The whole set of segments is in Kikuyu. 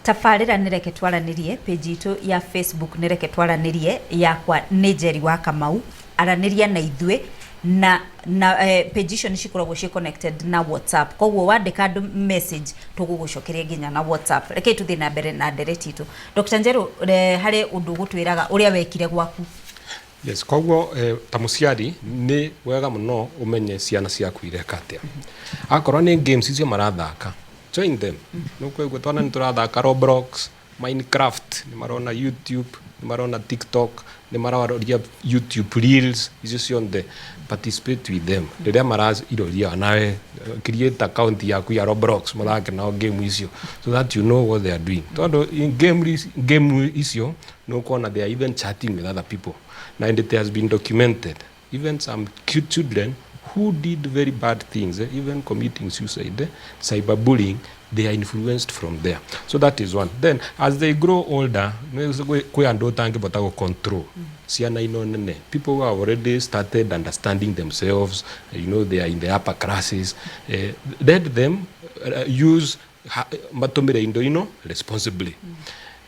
Tabarĩra nĩ Reke Twaranĩrie, page itũ ya Facebook nĩ Reke Twaranĩrie, yakwa nĩ Njeri wa Kamau, aranĩria na ithuĩ na na page icio nĩ cikoragwo ciĩ connected na WhatsApp, koguo wandĩka andũ message tũgũgũcokeria nginya na WhatsApp. Rekei tũthiĩ na mbere na ndereti itũ. Dr. Njerũ, harĩ ũndũ ũgũtwĩraga ũrĩa wekire gwaku. Yes, koguo ta mũciari nĩ wega mũno ũmenye ciana ciaku ireka atĩa. Akorwo nĩ games icio marathaka, join them. Nĩ ũkũigua twana nĩ tũrathaka Roblox, Minecraft, nĩ marona YouTube, nĩ marona TikTok, nĩ mararoria YouTube Reels, icio cionthe, participate with them. Rĩrĩa marairoria nawe create account yaku ya Roblox mũthake nao game icio so that you know what they are doing. Tondũ in game icio nĩ ũkuona they are even chatting with other people. And it has been documented. Even some cute children who did very bad things, even committing suicide, cyberbullying, they are influenced from there. So that is one. Then, as they grow older, kwĩ andũ ũtangĩbota gũ control ciana ino nene, people who have already started understanding themselves, they are in the upper classes, let them use matũmĩre indo ino responsibly.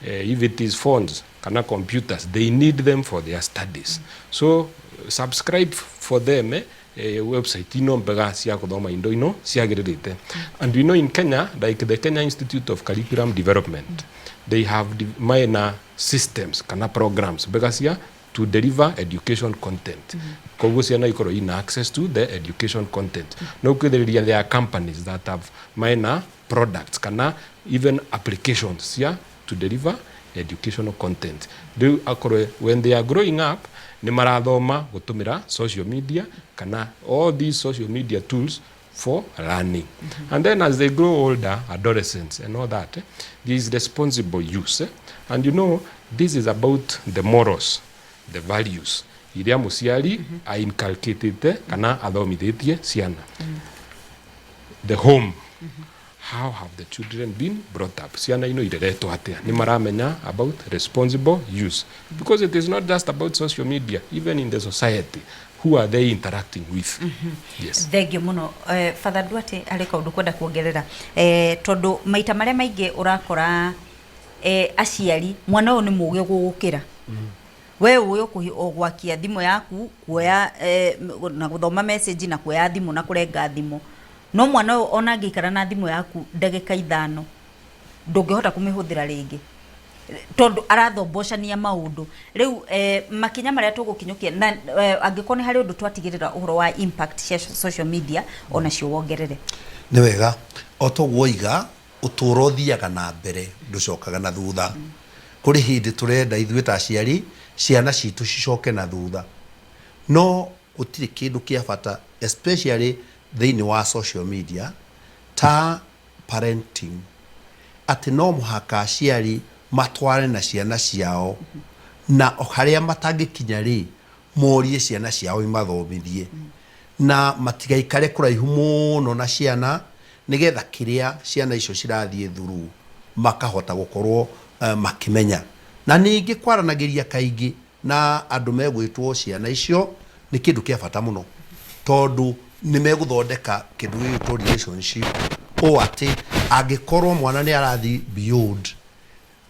If it is phones kana computers, they need them for their studies, so subscribe for them website ino mbega cia kuthoma indo ino ciagĩrĩrĩte. And we know in Kenya, like the Kenya Institute of Curriculum Development, they have maina systems kana programs mbega cia to deliver education content. Koguo ciana ikorwo ina access to the education content. No kwithĩrĩria there are companies that have maina products kana even applications cia to deliver educational content. Rĩu akorwo when they are growing up nĩ marathoma gũtũmĩra social media kana all these social media tools for learning. And then as they grow older, adolescents and all that, there is responsible use. And this is about the morals, the values iria mũciari ainculcatĩte kana athomithĩtie ciana. The home, how have the children been brought up? Ciana ino ireretwo atia? Nĩ maramenya about responsible use? Because it is not just about social media, even in the society, who are they interacting with? Yes. Thengio mũno, Father Duarte. Harĩ kaũndũ kwenda kuongerera, tondũ maita marĩa maingĩ ũrakora aciari mwana ũyũ nĩ mũgĩ gũgũkĩra we, ũĩ o gwakia thimũ yaku, kuoya na gũthoma message na kuoya thimũ na kũrenga thimũ, no mwana ũyũ ona angĩikara na thimũ yaku ndagĩka 5, ndũngĩhota kũmĩhũthĩra rĩngĩ tondũ arathombocania maũndũ. Rĩu makinya marĩa tũgũkinyũkia na angĩkorwo nĩ harĩ ũndũ twatigĩrĩra ũhoro wa impact cia social media, onacio wongerere. Nĩ wega, o toguo oiga, ũtũũro ũthiaga na mbere, ndũcokaga na thutha. Kũrĩ hĩndĩ tũrenda ithuĩ ta aciari ciana citũ cicoke na thutha, no gũtirĩ kĩndũ kĩa bata, especially thĩinĩ wa social media, ta parenting, atĩ no mũhaka aciari matware na ciana ciao, na o harĩa matangĩkinya rĩ, morie ciana ciao imathomithie, na matigaikare kũraihu mũno na ciana, nĩgetha kĩrĩa ciana icio cirathiĩ through makahota gũkorwo makĩmenya. Na ningĩ kwaranagĩria kaingĩ na andũ megwĩtwo ciana icio nĩ kĩndũ kĩa bata mũno, tondũ nĩ megũthondeka kĩndũ gĩgwĩtwo relationship, ũũ atĩ angĩkorwo mwana nĩ arathiĩ beyond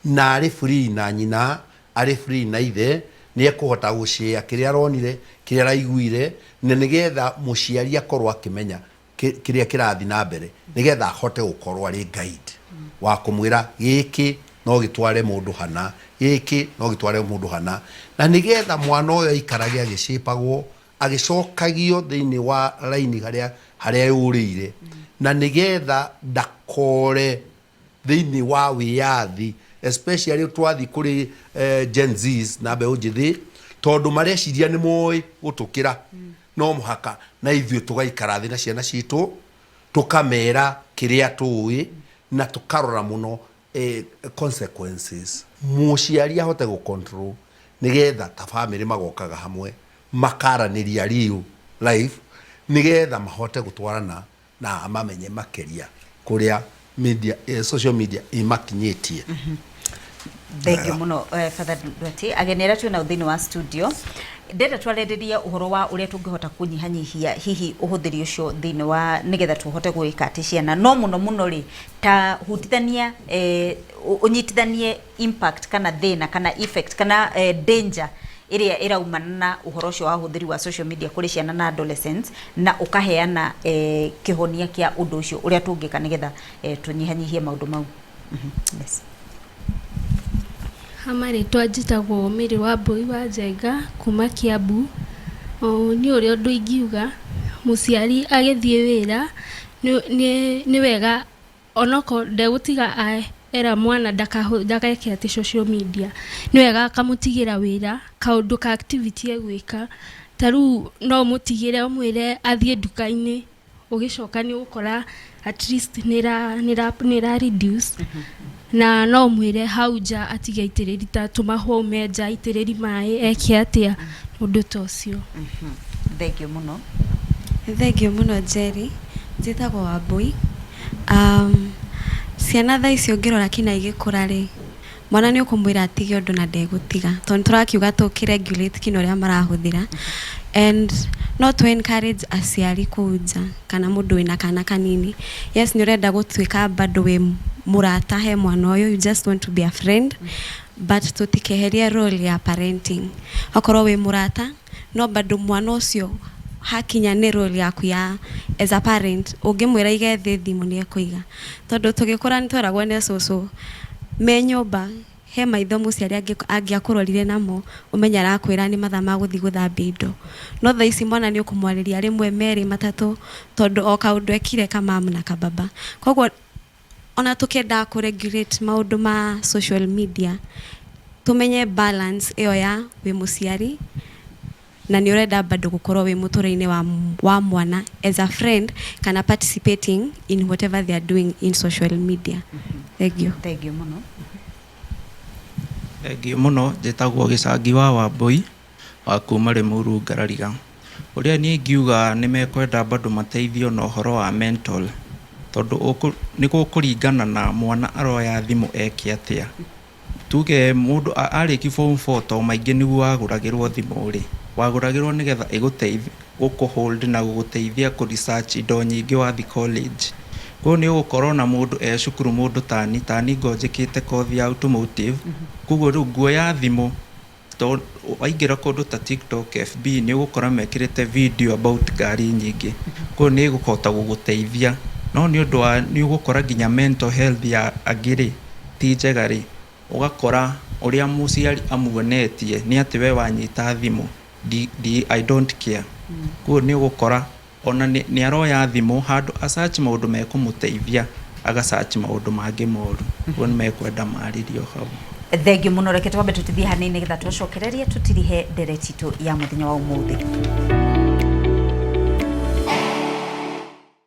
na arĩ free na nyina, arĩ free na ithe, nĩ ekũhota gũcĩa kĩrĩa aronire, kĩrĩa araiguire, na nĩgetha mũciari akorwo akĩmenya kĩrĩa kĩrathiĩ na mbere, nĩgetha ahote gũkorwo arĩ guide wa kũmwĩra gĩkĩ no gĩtware mũndũ hana, gĩkĩ no gĩtware mũndũ hana, na nĩgetha mwana ũyũ aikarage agĩcĩpagwo, agĩcokagio thĩinĩ wa raini harĩa yũrĩire, na nĩgetha ndakore thĩinĩ wa wĩyathi, especially twathiĩ kũrĩ Gen Zs na mbeũ njĩthĩ, tondũ mareciria nĩ moĩ gũtũkĩra. No mũhaka na ithuĩ tũgaikara thĩ na ciana citũ, tũkamera kĩrĩa tũĩ, na tũkarora mũno consequences, mũciari ahote gũ control, nĩgetha ta family magokaga hamwe makaranĩria real life, nĩgetha mahote gũtwarana na mamenye makĩria kũrĩa media, social media ĩmakinyĩtie. Thengio mũno, Father Duarte. Ageni arĩa twĩ nao thĩinĩ wa studio, Ndĩrenda twarĩrĩrie ũhoro wa ũrĩa tũngĩhota kũnyihanyihia hihi ũhũthĩri ũcio thĩinĩ wa nĩgetha tũhote gwĩka atĩ ciana no mũno mũno rĩ ta hutithania ũnyitithanie impact kana thĩna kana effect kana danger ĩrĩa ĩraumana na ũhoro ũcio wa ũhũthĩri wa social media kũrĩ ciana na adolescents, na ũkaheana kĩhonia kĩa ũndũ ũcio ũrĩa tũngĩka nĩgetha tũnyihanyihie maũndũ mau. Yes. Ha marĩtwa njĩtagwo Mary Wambui wa Njenga kuma Kiambu. Niĩ ũrĩa ũndũ ingiuga, mũciari agĩthiĩ wĩra nĩ wega onokorwo ndegũtiga era mwana ndageke atĩ social media, nĩ wega akamũtigĩra wĩra, kaũndũ ka activity egwĩka. Ta rĩu no ũmũtigĩre ũmwĩre athiĩ nduka-inĩ, ũgĩcoka nĩ ũgũkora at least nĩ ĩra reduce. Na no ũmwĩre hau nja atige aitĩrĩri ta tũmahũa aume nja aitĩrĩri maĩ eke atĩa, ũndũ ta ũcio. Thank you mũno. Thank you mũno, Jerry. Njĩtagwo Wambui. Ciana thaa ici ũngĩrora kinya igĩkũra rĩ, mwana nĩ ũkũmwĩra atige ũndũ na ndegũtiga, tondũ tũrakiuga tũkĩ-regulate kinya ũrĩa marahũthĩra. And no tũ encourage aciari kũu nja kana mũndũ wĩna kana kanini, yes, nĩ ũrenda gũtuĩka bado wĩ mũrata he mwana ũyũ, you just want to be a friend, but tũtikeherie role ya parenting. Okorwo wĩ mũrata no bado mwana ũcio hakinya nĩ role yaku ya as a parent, ũngĩmwĩra aige thĩ thimũ nĩ ekũiga, tondũ tũgĩkũra nĩ tweragwo nĩ cũcũ me nyũmba he maitho mũciari angĩakũrorire namo ũmenye arakwĩra nĩ mathaa ma gũthiĩ gũthambia indo. No thaa ici mwana nĩ ũkũmwarĩria rĩmwe, merĩ, matatũ, tondũ o kaũndũ ekire kamamu na kababa. Koguo ona tũkĩendaga kũ regulate maũndũ ma social media, tũmenye balance ĩyo ya wĩ mũciari na nĩ ũrenda bado gũkorwo wĩ mũtũrĩre-inĩ wa mwana as a friend kana participating in whatever they are doing in social media. Thank you. Thank you mũno. Thengiũ mũno. Njĩtagwo Gĩcangi wa Wambui wa kuma Rĩmuru Ngarariga. Ũrĩa niĩ ingiuga nĩ mekwenda bado mateithio na ũhoro wa mental, tondũ nĩ gũkũringana na mwana aroya thimũ eke atĩa. Tuge mũndũ arĩki form 4, to maingĩ nĩguo wagũragĩrwo thimũ rĩ, wagũragĩrwo nĩgetha ĩgũteithie gũkũ hold na gũgũteithia kũ research indo nyingĩ wathiĩ college. Koguo nĩ ũgũkorwo na mũndũ e cukuru, mũndũ tani ngo njĩkĩte kothi ya automotive, koguo rĩu nguoya thimũ to waingĩra kũndũ ta TikTok, FB, nĩ ũgũkora mekĩrĩte video about ngari nyingĩ, koguo nĩ ĩgũhota gũgũteithia. No nĩ ũndũ wa nĩ ũgũkora nginya mental health ya angĩ rĩ ti njega rĩ, ũgakora ũrĩa mũciari amuonetie nĩ atĩ we wanyita thimũ di, I don't care. Koguo nĩ ũgũkora ona nĩ aroya thimũ handũ a search maũndũ mekũmũteithia, aga search maũndũ mangĩ moru. Koguo nĩ mekwenda marĩrio hau. Thengiũ mũno. Reke twambe tũtithie hanini nĩgetha twacokererie tũtirihe ndereti itũ ya mũthenya wa ũmũthĩ.